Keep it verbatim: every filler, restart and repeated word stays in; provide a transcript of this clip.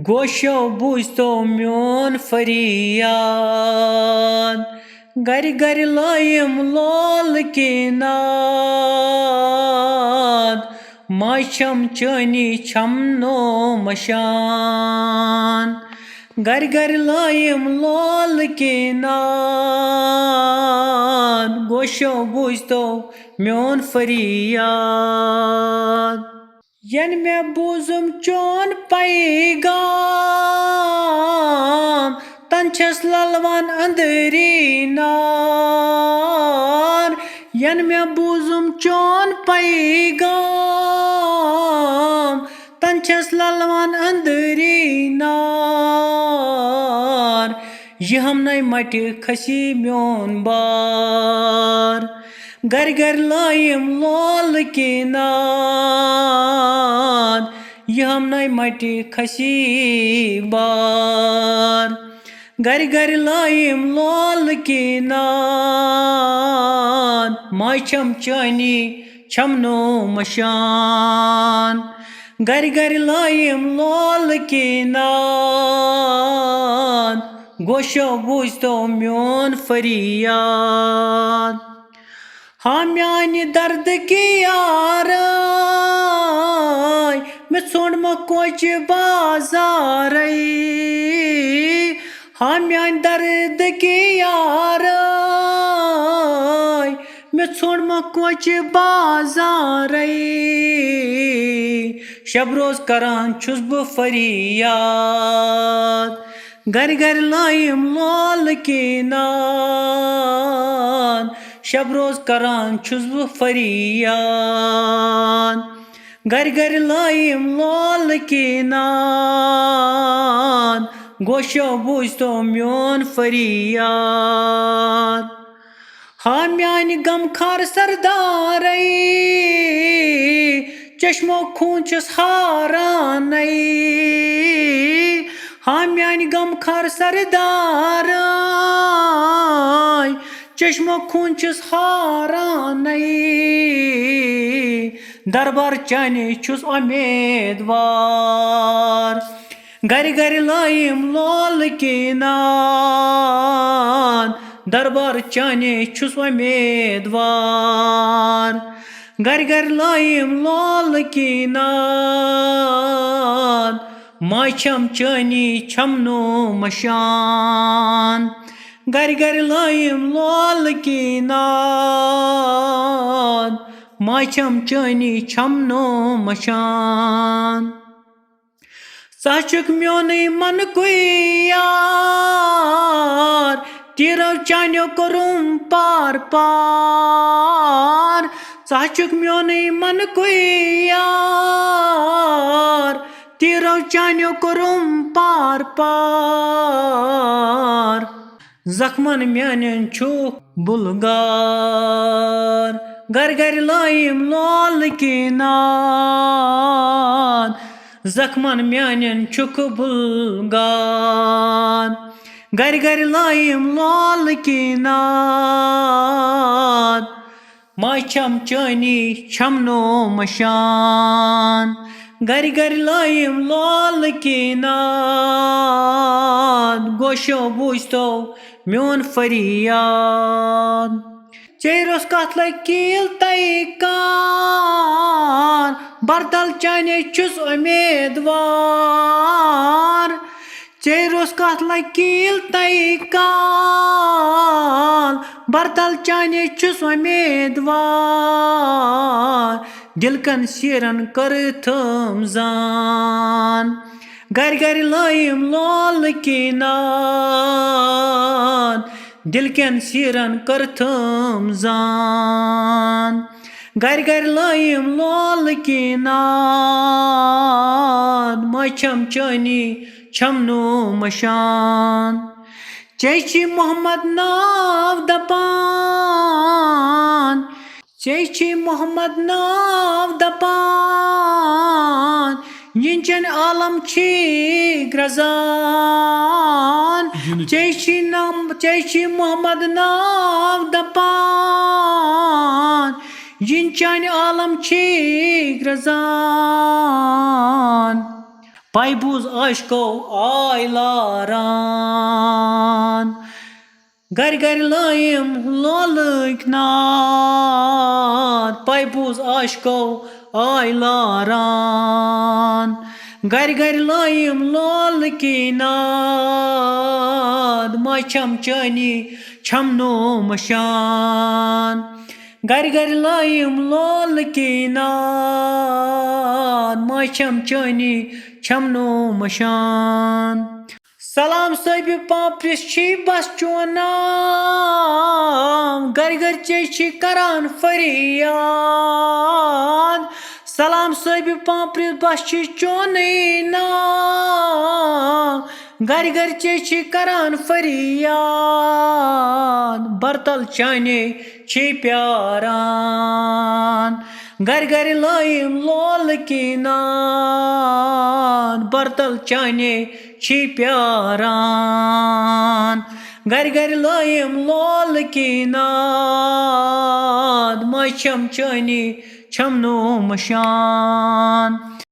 گوشو بوٗزتو میون فریاد، گرِ گرِ لٲیم لولہٕ کی ناد، ماے چھم چٲنی چھم نو مشان۔ گرِ گرِ لٲیم لولہٕ کی ناد، گوشو بوٗزتو میون فریاد۔ ین مےٚ بوٗزُم چون پیغام، تن چھس للوان أنٛدری نار۔ ین مےٚ بوٗزُم چون پیغام، تن چھس للوان أنٛدری نار۔ یہِ ہمنَے مٹہِ کھسی میون بار۔ گرِ گرِ لٲیم لولہٕ کی ناد، یہِ ہمنَے مٹہِ کھسی بار۔ گرِ گرِ لٲیم لولہٕ کی ناد، ماے چھم چٲنی چھم نو مشان۔ گرِ گرِ لٲیم لولہٕ کی ناد، گوشو بوٗزتو میون فریاد۔ ہا میانہِ دردٕ کی یارٲے، مےٚ ژھونٛڈ مہ کوچہِ بازارے۔ ہا میانہِ دردٕ کی یارٲے، مےٚ ژھونٛڈ مہ کوچہِ بازارے۔ شب روز کران چھُس بہٕ فریاد، گرِ گرِ لٲیم لولہٕ کی ناد۔ شب روز کران چھُس بہٕ فریاد، گرِ گرِ لٲیم لولہٕ کی ناد۔ گوشو بوٗزتو میون فریاد۔ ہا میانہِ غمخار سردارے، چشمو خوٗن چھُس ہارانَے۔ ہا میانہِ غمخار سردارے، چشمو خوٗن چھُس ہارانَے۔ دربار چانے چھُس امیدوار، گرِ گرِ لٲیم لولہٕ کی ناد۔ دربار چانے چھُس امیدوار، گرِ گرِ لٲیم لولہٕ کی ناد۔ ماے چھم چٲنی چھم نو مشان، گرِ گرِ لٲیم لولہٕ کی ناد۔ ماے چھم چٲنی چھم نو مشان۔ ژٕ چھُکھ میونُے من کُے یار، تیٖرو چانیو کوٚرُم پار پار۔ ژٕ چھُکھ میونُے من کُے یار، تیٖرو چانیو کوٚرُم پار پار۔ زخمن میانٮ۪ن چھُکھ بُلگار، گرِ گرِ لٲیِم لولہٕ کی ناد۔ زخمن میانٮ۪ن چھُکھ بُلگار، گرِ گرِ لٲیِم لولہٕ کی ناد۔ ماے چھم چٲنی چھم نو مشان، گرِ گرِ لٲیِم لولہٕ کی ناد۔ گوشو بوٗزتو میون فریاد۔ ژیرِ اوس کتھ لگہِ کیٖل تَے کان، بردل چانے چھُس اُمیدوار۔ ژیرِ اوس کتھ لگہِ کیٖل تَے کان، بردل چانے چھُس اُمیدوار۔ دِل کٮ۪ن سیرن کٔرٕتھٕم زان، گرِ گرِ لٲیِم لولہٕ کی ناد۔ دِل کٮ۪ن سیرن کٔرتھٕم زان، گرِ گرِ لٲیِم لولہٕ کی ناد۔ ماے چھم چٲنی چھم نو مشان، ژے چھی محمد ناو دپان۔ ژے چھی محمد ناو دپان، یِنچن عالم چھی گرزان۔ یِنہٕ ژے چھی نام، ژے چھی محمد ناو دپان، یِنچن عالم چھی گرزان۔ پَے بوٗز عاشقو آے لاران، گَرِ گَرِ لٲیِم لولٕکۍ ناد۔ پَے بوٗز عاشقو آے لاران، گَرِ گَرِ لٲیِم لولٕکی ناد۔ ما چھَم چٲنی چھَم نوٗ مَشان، گَرِ گَرِ لٲیِم لولٕکی ناد۔ ما چھَم چٲنی چھَم نوٗ مَشان۔ سلام صٲبِ پاپرِس چھی بس چون نام، گرِ گرِ چے چھی کران فریاد۔ سلام صٲبِ پاپرِس بس چھی چونٕے نام، گرِ گرِ چے چھی کران فریاد۔ برتل چانے چھی پیاران، گرِ گرِ لٲیِم لولٕکی ناد۔ برتل چانے چھی پیاران، گرِ گرِ لٲیِم لولٕکی ناد۔ ما چھَم چٲنی چھَم نوٗ مَشان۔